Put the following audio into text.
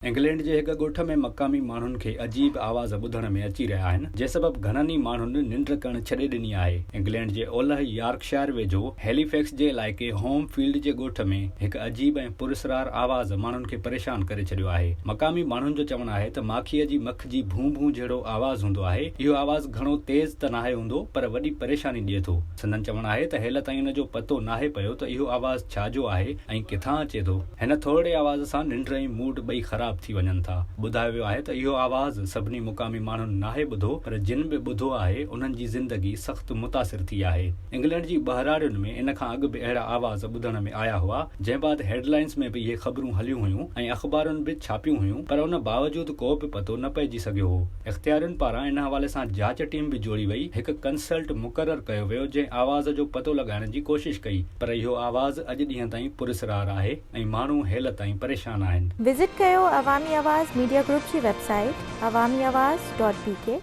England جي هڪ ڳوٺ ۾ مقامي ماڻهن کي عجيب آواز ٻڌڻ ۾ اچي رهيا آهن، جنهن سبب گهڻن ئي ماڻهن ننڊ ڪرڻ ڇڏي ڏني آهي. انگلينڊ جي اولهه يارڪشائر ويجهو هيليفيڪس جي علائقي هوم فيلڊ جي ڳوٺ ۾ هڪ عجيب ۽ پراسرار آواز ماڻهن کي پريشان ڪري ڇڏيو آهي. مقامي ماڻهن جو چوڻ آهي ته ماکيء جي مک جي ڀون ڀون جهڙو آواز هوندو آهي. اهو آواز گهڻو تيز ته ناهي هوندو پر وڏي پريشاني ڏئي ٿو. سندن چوڻ آهي ته هيل تائين ان جو پتو ناهي پيو ته اهو آواز ڇا جو آهي ۽ ڪٿان اچي ٿو. هن ٿورڙي آواز سان ننڊ ۽ موڊ ٻئي خراب ٿي وڃن ٿا. ٻڌايو ويو آهي ته اهو آواز سڀني مقامي ماڻهن ناهي ٻڌو پر جن به ٻڌو آهي انهن جي زندگي سخت متاثر ٿي آهي. انگلينڊ جي ٻهراڙين ۾ ان کان اڳ به اهڙا آواز ٻڌڻ ۾ آيا هئا جنهن بعد هيڊلائنز ۾ به اهي خبرون هليون هيون ۽ اخبارن به ڇاپيون هيون پر ان باوجود ڪو به پتو نه پئجي سگهيو هو. اختيارين پاران ان حوالي سان جاچ ٽيم به جوڙي وئي، هڪ ڪنسلٽ مقرر ڪيو ويو جنهن آواز جو پتو لڳائڻ جي ڪوشش ڪئي پر اهو آواز اڄ ڏينهن تائين پراسرار آهي ۽ ماڻهو هيل تائين پريشان آهن. وزٽ ڪيو عوامي آواز ميڊيا گروپ جي website Awami Awaz dot B K.